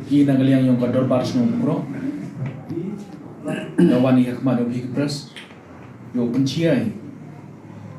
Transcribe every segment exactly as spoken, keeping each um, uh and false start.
Ki na ka liang yong ka dorbar chnong Mukroh, da wan i ha khmat yong phi ki press, yow pynchiai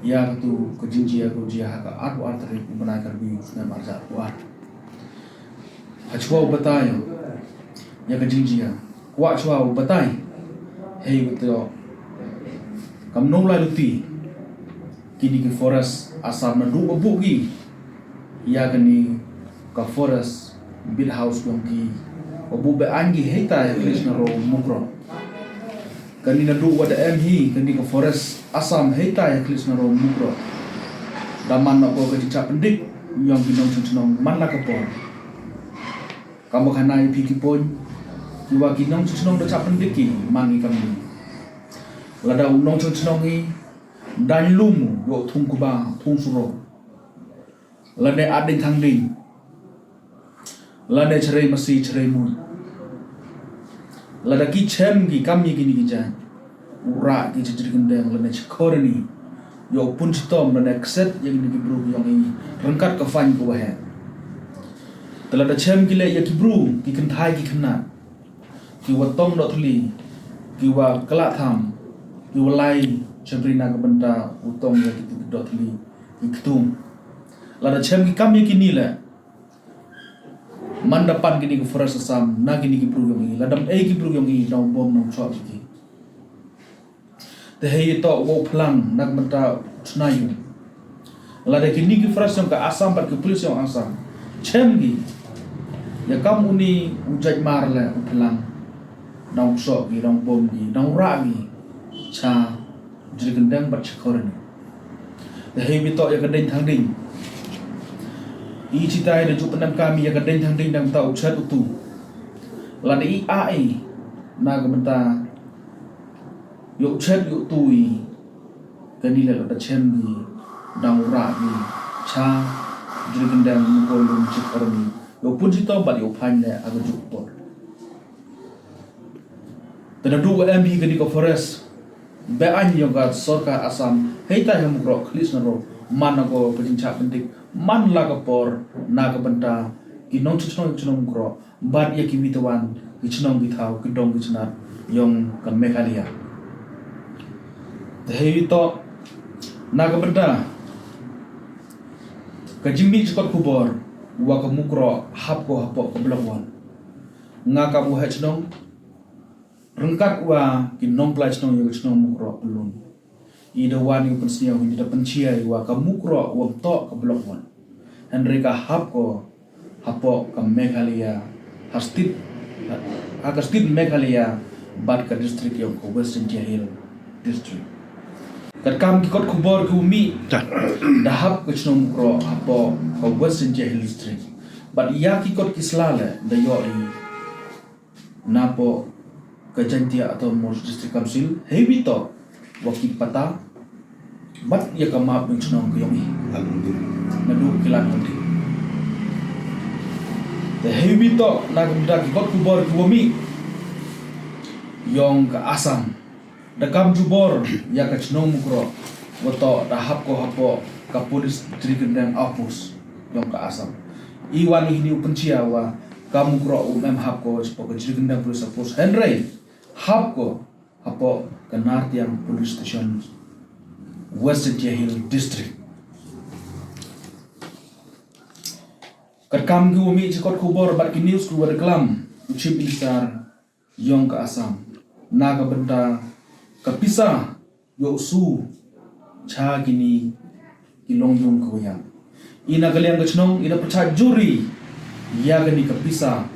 ya katu ka jingjia ka jia ha ka arphaw ar tarik u bnai ka rbi u snem arhajar arphaw ar. Hachwa u batai ya ka jingjia, kwah chwa u batai hei batai kam nong lai luti kini ki forest Assam na du abu ki ya kani ka forest beat house yong ki, abu be an ki heita ya Klisna ro Mukroh. Kani na du wa da em hi kani ka forest Assam heita ya Klisna ro Mukroh. Da man na ko ka jingchap pyndik yong ki nongchong chnong man la ka por. Kam wa khana i phi ki pon, ki wa ki nongchong chnong da chap pyndik ki man ki kam ni. Lada u nongchong chnong i dan lum u yow thung kuba thung suro, lane ading thangding, lane chere masi chere mut, lada ki chem ki kam ya kini ki jait, u rah ki cha Jri Kyndeng lane cha Khorani, yow pun chitom lane kset ya kini ki bru yong i ryngkat ka fine ka wa heh. Te lada chem ki le ya ki bru ki kynthai ki khynnah, ki wa tong doh thli, ki wa klah tham, ki wa lai chabri na ka bynta u tong ya ki doh thli, ki ktung. Lada chem ki kam ya kini le, man da pan kini ki forest Assam na kini ki bru yong i, lada em ei ki bru yong i, nong bom nong chwa ki. Te hei toh wow phlang na ka bynta u chna yung. Lada kini ki forest yong ka Assam bad ki police yong Assam chem ki ya kam uni u jait mar le u phlang, nong sok ki, nong bom ki, nong rah ki cha Jri Kyndeng bad cha Khorani. Te hei wi toh ya ka ding thang ding. I chitai da ju pynemkam ya ka ding thang ding dang ta u chet u tu. Lada i a i na ka bynta yow chet yow tu i, kani le lada chem ki, dang u rah ki cha Jri Kyndeng, Mukroh, Lum, Chit, Army, yow pun chitom bad yow phan le ha ka juk por. Te na du wa em hi kani ka forest be an yong ka sorkar Assam heita ha Mukroh, Klisna ro, man na ko ka jingchap pyndik man la ka por na ka bynta ki nongchong chnong, chnong Mukroh bad ya ki wi tawan ki chnong ki thaw ki dong ki chnat yong ka Meghalaya. Te hei wi toh na ka bynta ka jingmih chi kot khubor wa ka Mukroh hap ko hapoh ka Block One. Nga kam u heh chnong ryngkat wa ki nongpynlai chnong yong ka chnong Mukroh Pyllun, i da wan i u pynsniaw, i da pynchiai wa ka Mukroh wam toh ka Block One, hynrei ka hap ko hapoh ka Meghalaya, ha state, ha ka state Meghalaya bad ka district yong ka West Jaiñtia Hills District. Katkam ki kot khubor ki wa mih, da hap ka chnong Mukroh hapoh ka West Jaiñtia Hills District. Bad ya ki kot ki sla le da yoh i napoh ka Jaintia Autonomous District Council, hei wi toh wa ki pata bad ya ka map yong chnong ka yong i. Na du ki lan handi. Te hei wi toh na ka bynta ki kot khubor ki wa mih yong ka Assam. Da kam jubor ya ka chnong Mukroh wa toh da hap ko hapoh ka police Jri Kyndeng Outpost yong ka Assam. I wan i hini u pynchiai wa ka Mukroh um em hap ko hapoh ka Jri Kyndeng Police Outpost, hynrei hap ko hapoh ka Nartiang Police Station, West Jaiñtia Hills District. Katkam ki wa mih chi kot khubor bad ki news ki wa da klam u Chief Minister yong ka Assam na ka bynta ka pisa yow su cha kini ki longyung ka wa yap. I na ka liang ka chnong i da pyrchah jur i ya kani ka pisa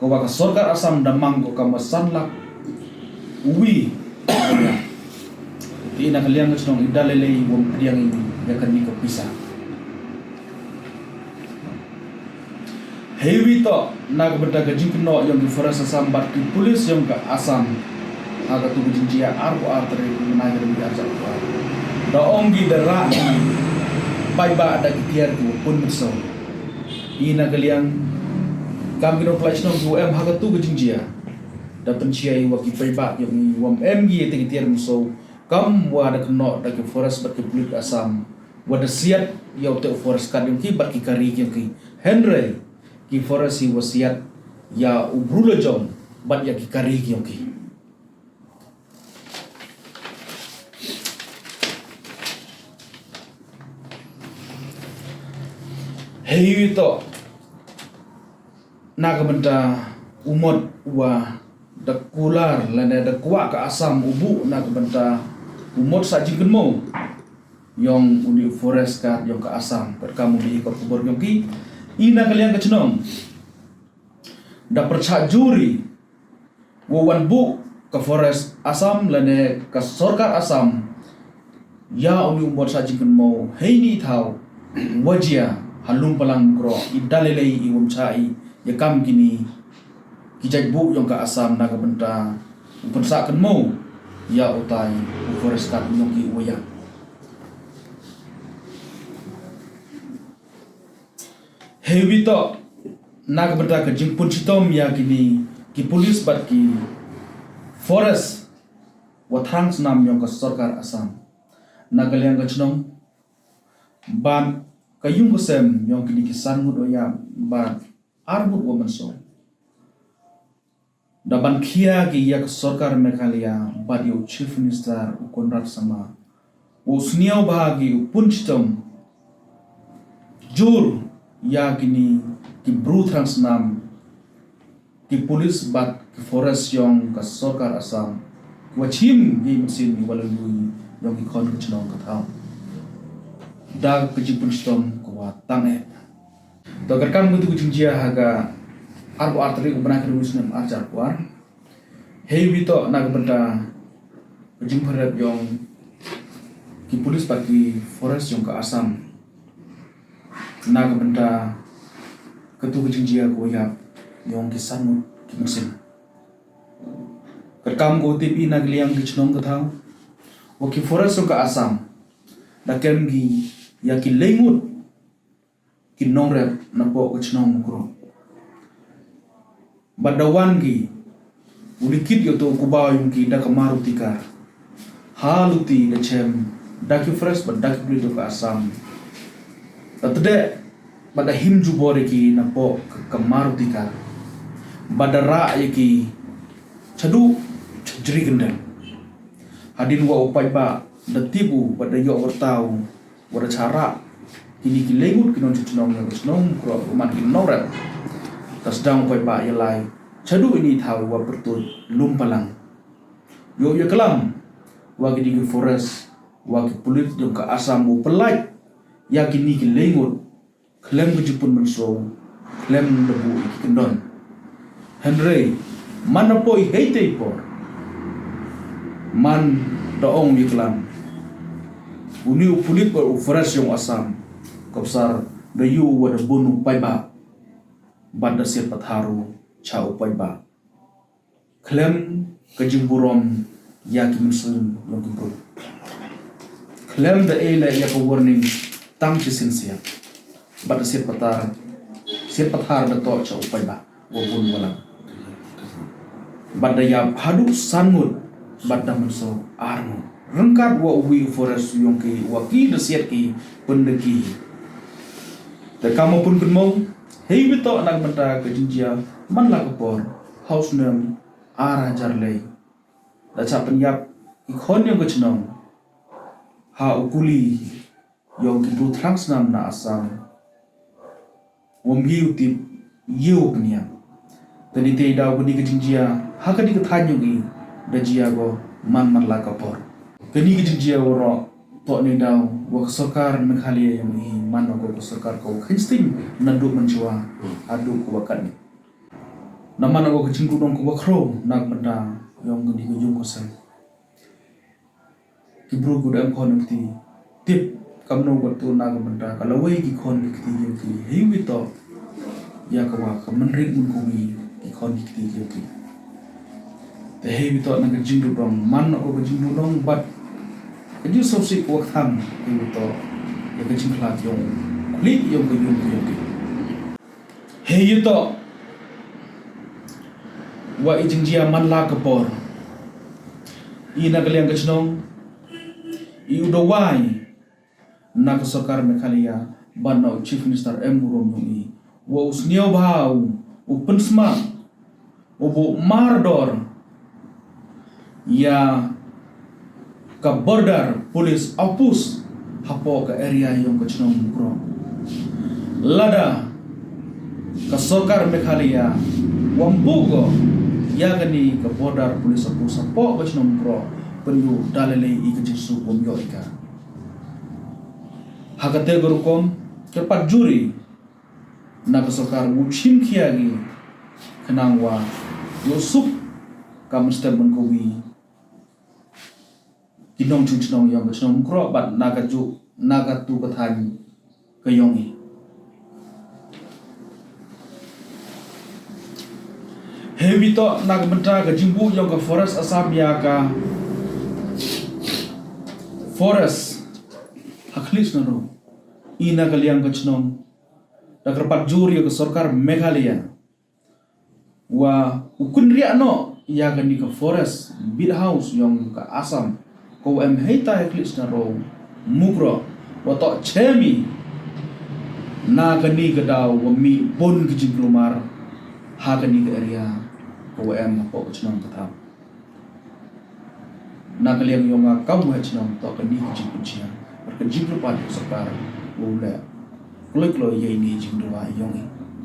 ka wa ka sorkar Assam da mang ko kam wa san lak u wi. Te i na ka liang ka chnong i da lei lei wam pdiang i ya kani ka pisa. Hei wi toh na ka bynta ka jingkynnoh yong ki forest Assam bad ki police yong ka Assam ha katu ka jingjia arphaw ar tarik u bnai ka rbi arhajar arphaw ar. Da ong ki da rah ki paidbah da ki tiar ki wa pun mynsoo. I na ka liang kam ki nongpynlai chnong ki wa em ha katu ka jingjia da pynchiai wa ki paidbah yong i wam em ki ya te ki tiar mynsoo kam wa da kynnoh da ki forest bad ki police Assam wa da siat yow te u forest card yong ki bad ki kari yong ki. Hynrei ki forest i wa siat ya u bru lajong bad ya ki kari ki yong ki. Heiwi toh na ka bynta u mot wa da kular lane da kwah ka Assam u buh na ka bynta u mot sah jingkynmaw yong uni u forest guard yong ka Assam. Katkam u mih ka khubor yong ki, i na ka liang ka chnong da pyrchah jur i wow wan buh ka forest Assam lane ka sorkar Assam ya uni u mot sah jingkynmaw heini i thaw wa jia ha Lumpalang Mukroh. I da lei lei i wym chah i ya kam kini ki jait buh yong ka Assam na ka bynta u pynsah kynmaw ya utai u forest guard yong ki wa ya. Heiwi toh na ka bynta ka jingpynchitom ya kini ki police bad ki forest wa thrang snam yong ka sorkar Assam na ka liang ka chnong bad ka yung ka sem yong kini ki san ngut wa ya bad ar ngut wa mynsoo. Da ban khia ki ya ka sorkar Meghalaya bad ya u Chief Minister u Conrad Sangma wow sniaw bha ki u pynchitom jur ya kini ki bru thrang snam, ki police bad ki forest yong ka sorkar Assam wa chim ki mynsiem ki wa la lui yong ki khon ka chnong ka thaw da ka jingpynchitom ka wa tang eh. Toh katkam katu ka jingjia ha ka arphaw ar tarik u bnai ka rwi snem ar hajar arphaw ar. Heiwi toh na ka bynta ka jingpyrep yong ki police bad ki forest yong ka Assam na ka bynta katu ka jingjia ka wa yap yong ki san ngut ki mynsiem. Katkam ka wa tip i na ka liang ka chnong ka thaw wa ki forest yong ka Assam da kem ki ya ki leingut ki nongrep na poh ka chnong Mukroh. Bad da wan ki u likit ya utu u kubaw yong ki da ka Maruti car. Ha luti da chem da ki forest bad da ki police yong ka Assam. Da tdeh bad da him jubor ya ki na poh ka, ka Maruti car. Bad da rah ya ki chadu chajri kyndem. Hadien wa u paidbah da tip u bad da yoh wyrta u wa da chah rah kini ki leingut ki nongchnong yong ka chnong Mukroh wa man ki nongrep. Da sdang u paidbah ya lai chadu ini i thaw wa pyrtuit Lumpalang. Yow ya klam wa kini ki forest wa ki police yong ka Assam wow pynlait ya kini ki leingut khlem ka jingpynmynsoo, khlem da buh ya ki kyndon. Hynrei man na poi heitei por man da ong ya klam uni u police bad u forest yong Assam, ka bsar da yoh wa da bun u paidbah bad da siat pathar u cha u paidbah khlem ka jingburom ya ki mynsiem yong ki bru. Khlem da e leh ya ka warning tang chi sien siat. Bad da siat pathar, siat pathar da toh cha u paidbah wa bun wa lang. Bad da yap haduh san ngut bad da mynsoo ar ngut. Ryngkat wa uwi u forest yong ki wa ki da siat ki pyndaki. Te kam wa pynkynmaw, heiwi toh na ka bynta ka jingjia man la ka por ha u snem ar hajar le da chah pynyap ki khon yong ka chnong ha u kuli yong ki bru thrang snam na Assam. Wym ye u tip, ye u pynyap. Te nitei daw kani ka jingjia ha kani ka thaiñ yong i da jia ko man man la ka por. Kani ka jingjia waroh toh neidaw wa ka sorkar Meghalaya yong i man ko ka sorkar ka wa kheiñ sting naduh mynchwa haduh ka wa katni. Na man ko ka jingduk dong ka wa khraw na ka bynta yong kani ka yung ka sem. Ki bru ki da em khon em kti, tip kamno ka tu na ka bynta ka lawei ki khon ki kti yong ki, heiwi toh ya ka wa ka mynrit mun ka wi ki khon ki kti yong ki. Te heiwi toh na ka jingduk dong, man ko ka jingduk dong bad ka jingsngewsih ka wa kthang, heiwi toh ya ka jingkhlad yong u khlieh yong ka yung ka yong ki. Heiwi toh wa i jingjia man la ka por i na ka liang ka chnong, i u dawai na ka sorkar Meghalaya bad na u Chief Minister M Burom yong i wa u sniaw bha u u pynsmat u bu mardor ya ka border police outpost hapoh ka area yong ka chnong Mukroh. Lada ka sorkar Meghalaya wam bu ko ya kani ka border police outpost hapoh ka chnong Mukroh, pyndu dalele i ka jingsuk wam yoh i ka. Ha kate ka rukom, kyrpad jur i na ka sorkar u chim khia ki khnang wa yoh suk ka mynstep mynkawi ki nongchong chnong yong ka chnong Mukroh bad na ka ju na ka tu ka thain ka yong i. Hewi toh na ka bynta ka jingbuh yong ka Forest Assam ya ka forest ha Khliehriat Road, i na ka liang ka chnong da kyrpad jur ya ka sorkar Meghalaya wa u kynriah noh ya kani ka forest beat house yong ka Assam, ko em heita ha Khliehriat Road, Mukroh, wa toh chemi na kani ka daw wa mih bun ki jingkulmar ha kani ka area ko em hapoh ka chnong ka thap. Na ka liang yong nga kam wa chnong toh kani ka jingpynchia, ka jingpynpad ka sorkar u leh kloi kloi ya ini jingdawa yong i.